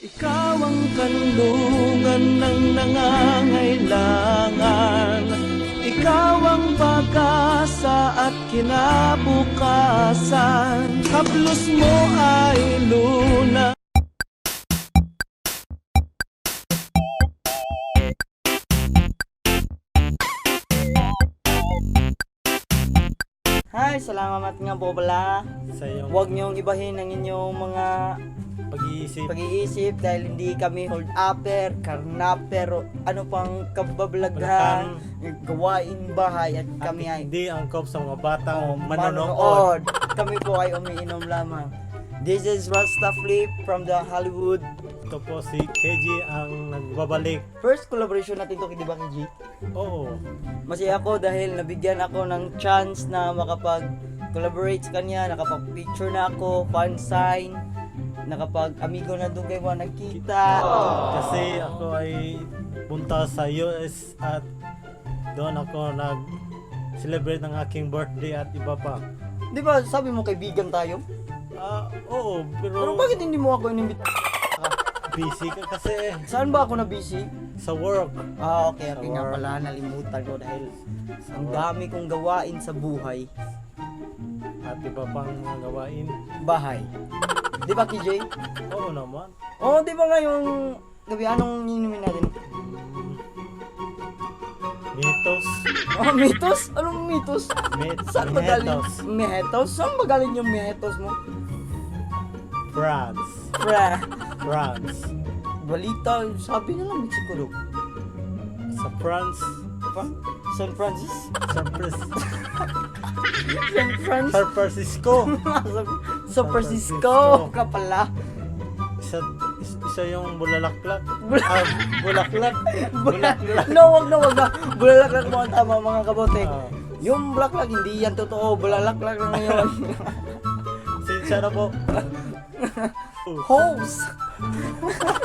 Ikaw ang kanlungan ng nangangailangan. Ikaw ang pag-asa at kinabukasan. Haplos mo ay luna. Hi, salamat nga po pala. Sa iyong Huwag niyong ibahin ang inyong mga pag-iisip. pag-iisip dahil hindi kami hold-upper, karnaper, o ano pang kabablaghan, gawain bahay at kami ay Hindi angkop sa mga batang oh, manonood. manonood. Kami po ay umiinom lamang. This is Rasta Flip from the Hollywood. Ito po si KG ang nagbabalik. First collaboration natin to, di ba, KG? Oo. Masaya ako dahil nabigyan ako ng chance na makapag-collaborate sa kanya, nakapag-picture na ako, fan sign, nakapag-amigo na doon kayo mga nagkita. Kasi ako ay punta sa US at doon ako nag-celebrate ng aking birthday at iba pa. Di ba sabi mo kaibigan tayo? Ah, oo, pero, Pero bakit hindi mo ako inimbita? busy ka kasi Saan ba ako na busy? sa work. Ah, okay, okay Sa nga work. pala, nalimutan ko dahil ang dami kong gawain sa buhay. At iba pang mga gawain. Bahay. Di ba, KJ? Oo naman. Oo, di ba nga yung gabi, anong inumin natin? Mitos. Oh, mitos? Anong mitos? Saan ba galing? Mitos. Mitos? Saan ba galing yung mitos mo? France. Fra. France. Balita, sabi na lang Mexico daw. Sa France. Pa? San Francis? San, Pres- San Francisco? San Francisco. San Francisco ka pala. Isa yung bulalaklak. Ah, bulaklak. Bulaklak. No, wag na, wag na. Bulalaklak mo ang tama, mga kabote. Ah. Yung bulaklak, hindi yan totoo. Bulalaklak lang ngayon. Sinsya na po. Host!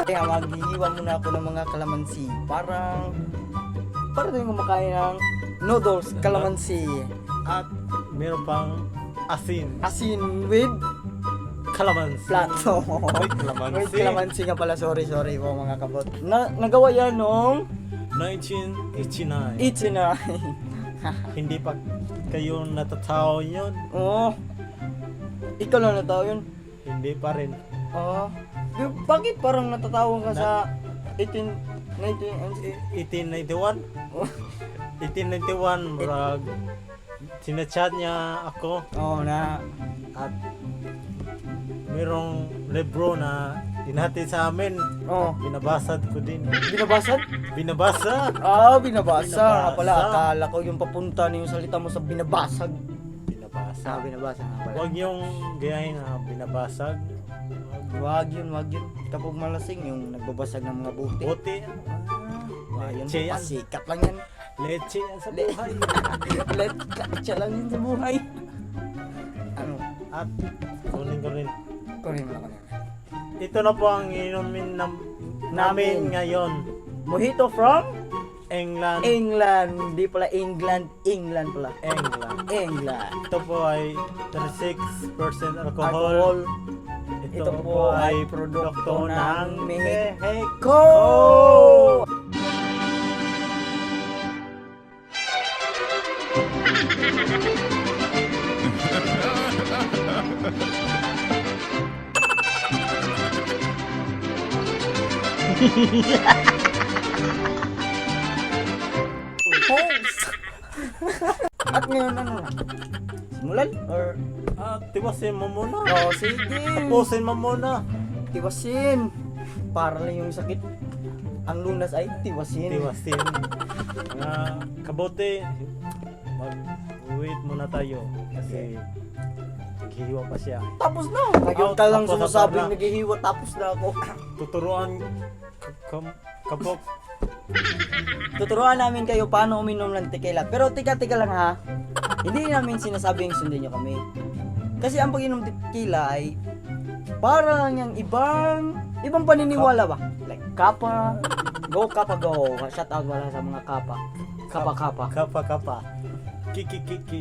Kaya maghihiwa muna ako ng mga kalamansi. Parang tayong kumakain ng noodles, kalamansi. At meron pang asin. Asin with Kalamansi. plato. With kalamansi. With kalamansi nga pala. Sorry, sorry po, mga kabot. Nagawa yan noong 1989. 89. Hindi pa kayo natatao yun. Oo. Ikaw lang natawa yun. Hindi pa rin. Oo. Pero bakit parang natatawa ka sa 18, 19, 1891? 1891, murag sinachat niya ako Oo na. at merong libro na inhatid sa amin. Oo. Binabasad ko din. Binabasad? Binabasa! Ah, binabasa. Binabasa. Nga pala, akala ko yung papunta na yung salita mo sa binabasag. Binabasa. Ah, binabasa nga pala. Huwag yung gayahin na binabasag. Wag yun, wag yun. Kapag malasing, yung nagbabasag ng mga buti. Bote. Wag yun, Leche yan. pasikat lang yan. Leche yan sa buhay. Let siya lang yun sa buhay. Ano? At kunin ko rin. Kunin mo na, kunin mo. Ito na po ang inumin Namin. namin ngayon. Mojito from England. England. Hindi pala England, England pala. England. England. Ito po ay 36% alcohol. Alcohol. Ito, Ito po ay produkto ng Mexico. Mexico. Host. At ngayon ano na? Simulan or Ah, tiwasin mo muna. Oh, sige. Tapusin mo muna. Tiwasin. Para lang yung sakit. Ang lunas ay tiwasin. Tiwasin. Mga kabote, mag-wait muna tayo kasi naghihiwa pa siya. Tapos na. Ngayon Oh, ka lang tapos na sumasabing pala. naghihiwa, tapos na ako. Tuturuan kabok. Tuturuan namin kayo paano uminom ng tequila. Pero tika-tika lang ha. Hindi namin sinasabing sundin nyo kami. Kasi ang pag-inom ng tequila ay para lang yung ibang paniniwala ba? Like kapa, go kapa go. Shout out wala sa mga kapa. Kapa kapa. Kapa kapa. Kiki kiki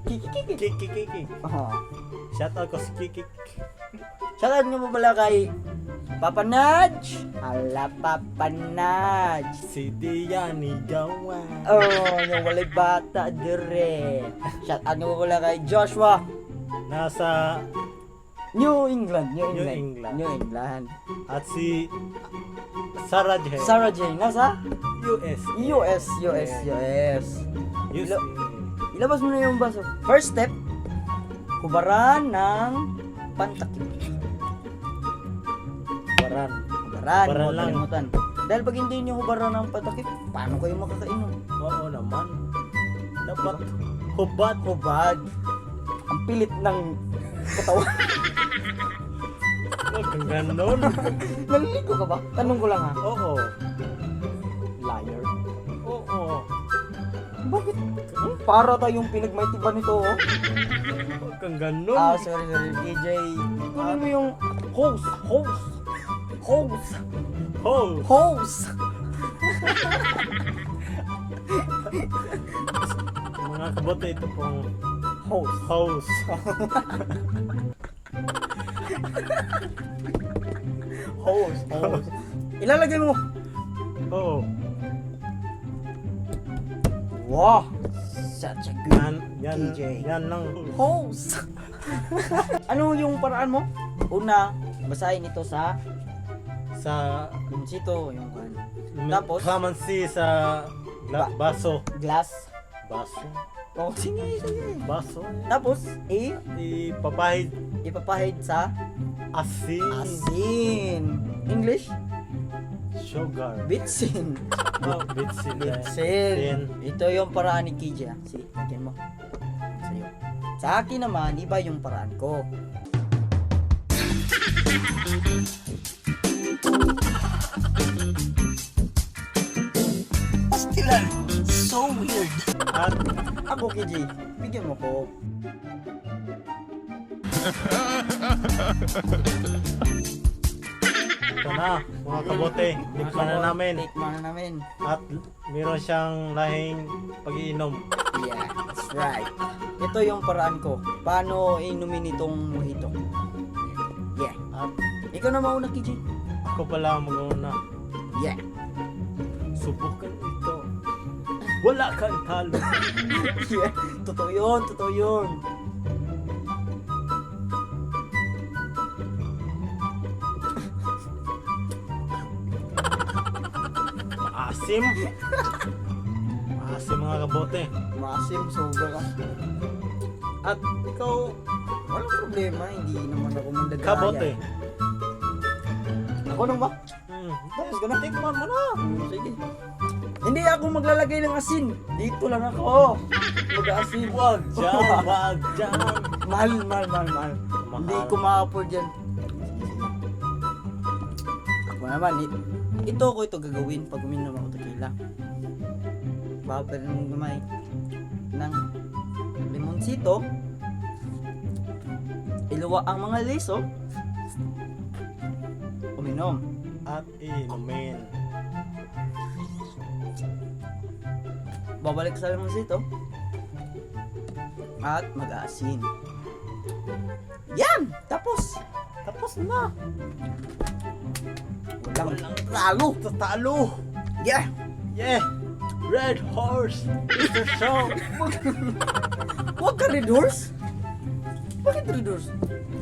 Kiki kiki kiki. kiki kiki. Oh. Shout out ko si Kiki. Shout out nyo po pala kay Papa Nudge! Ala, Papa Nudge! Si Diani Gawa. Oh, yung walay bata dire. Shout out nga pala kay Joshua. Nasa New England, New New England. England. New England. At si Sarah J. Sarah J. Nasa US. US, US, US. US. Ilabas mo na yung baso. First step, hubaran ng pantakip. Baran. Hubaran, Hubaran huwag lang. kalimutan. Dahil pag hindi niyo hubaran ng pantakip, paano kayo makakainom? Oo naman. Dapat hubad. Hubad. Ang pilit ng katawan. Huwag kang ganon. Naliligo ka ba? Tanong ko lang ha. Oo. Liar. Oo. Bakit? Para tayong pinagmaitiban nito, oh. Huwag kang ganon. Ah, sorry, sorry. DJ, kunin mo yung hose, hose, hose, Ho. hose. Mga kabote, ito pong Hose. house. Hose, hose. Ilalagay mo. Oo. Wow! Such a good Yan, yan, DJ. yan lang. hose. Ano yung paraan mo? Una, basahin ito sa Sa limoncito, yung ano, Tapos? Calamansi sa baso. Glass. Baso. Oh, sige, sige. Baso. Tapos, Ipapahid ipapahid sa asin. asin. English? Sugar. Bitsin. Oh, bitsin. Bitsin. Sin. Ito yung paraan ni KJ. Ah. Sige, lagyan mo. Sa'yo. Sa akin naman, iba yung paraan ko. Pastilan! So weird! At Ako, KJ, bigyan mo ko. Ito na, mga kabote. Tikman na namin. Tikman na namin. At meron siyang lahing pag-iinom. Yeah, that's right. Ito yung paraan ko. Paano inumin itong mojito. Yeah. At Ikaw na mauna, KJ. ako pala ang mag-una. Yeah. Subukan ito. Wala kang talo. Yeah. Totoo yun, totoo yun. Maasim. Maasim, mga kabote. Maasim, sobra ka. At ikaw, Walang problema, hindi naman ako mandagaya. kabote. Ako nang ba? Tapos ka na. Tikman mo na. Sige. Hindi ako maglalagay ng asin. Dito lang ako. Mag-aasin. Wag dyan, wag dyan. Mahal, mahal, mahal, mahal. Mahal. Hindi ko ma-afford yan. Sige, sige. Ako naman, ito ko ito gagawin pag uminom ako tequila. Babal ng gamay ng limoncito. Iluwa ang mga liso. Uminom. At inumin. Babalik sa limoncito. At mag-aasin. Yan! Tapos! Tapos na. Walang talo! Tatalo. Yeah! Yeah. Red Horse is the show. Huwag ka red horse! Bakit red horse?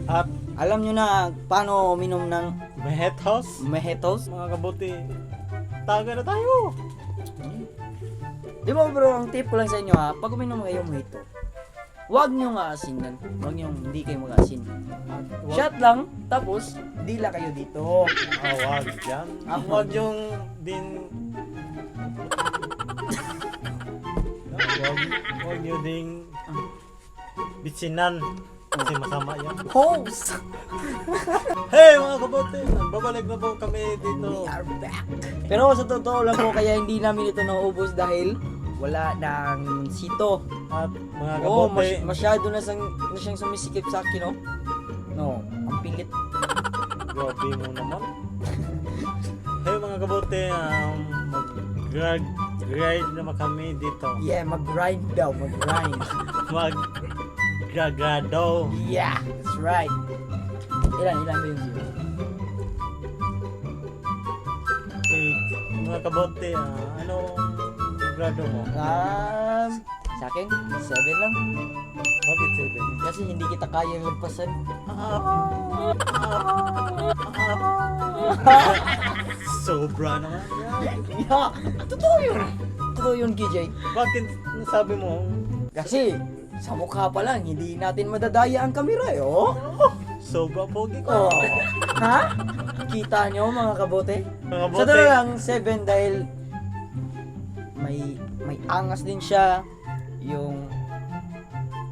At Alam nyo na paano uminom ng Mehetos. mehetos? Mga kabuti, taga na tayo. Di ba bro, ang tip ko lang sa inyo ha, pag uminom kayo mojito, huwag nyo nga asinan. Huwag nyo, hindi kayo mag-asin. At wag, Shot lang, tapos dila kayo dito. Ah, wag dyan. Ah, Wag yung din... Wag nyo ding bitsinan. Kasi masama yan. Host! Hey mga kabuti! Babalik na po kami dito. We are back! Pero sa totoo lang po, kaya hindi namin ito nauubos dahil wala nang sito. At mga Oo, kabote, masyado na siyang sumisikip sa akin, no? No, ang pilit. Grabe mo naman. Hey mga kabote, mag-grind naman kami dito. Yeah, mag-grind daw, mag-grind. Mag-grado. Yeah, that's right. Ilan ba yung zero? Mga kabote, anong grado mo? Sa akin, 7 lang. Bakit 7? Kasi hindi kita kayang lagpasan. Sobra naman. Yeah, totoo yun. Totoo yun, KJ. Bakit nasabi mo? Kasi, sa mukha pa lang, hindi natin madadaya ang kamera eh, oh. Sobra pogi ko. Oh. Ha? Kita nyo, mga kabote? Mga kabote. Sa totoo lang, 7 dahil may angas din siya. Yung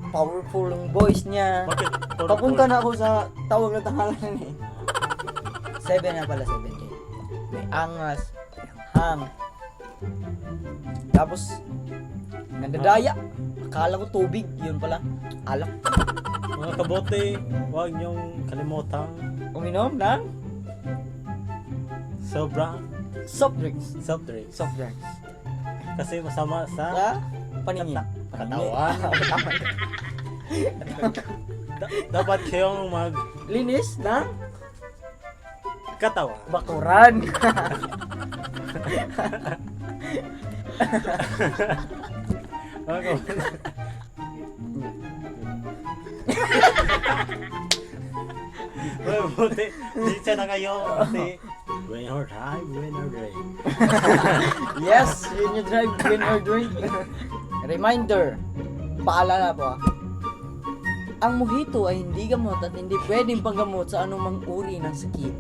powerful ang voice niya. Bakit? Papunta na ako sa tawag na tangalan eh. 7 na pala, 7K. May angas, may hang. Tapos, nandadaya. Akala ko tubig, yun pala. Alak. Mga kabote, huwag niyong kalimutang Uminom ng sobra soft drinks. soft drinks. Soft drinks. Kasi masama sa Sa paningin. Katawan. Katawan. Dapat kayong Linis ng magkatawa. bakuran. Mga kabote. Mga kabote, dito na kayo kasi win or die, win or drink. Yes, when you drive, win or drink. Reminder, paalala po ah. Ang mojito ay hindi gamot at hindi pwedeng panggamot sa anumang uri ng sakit.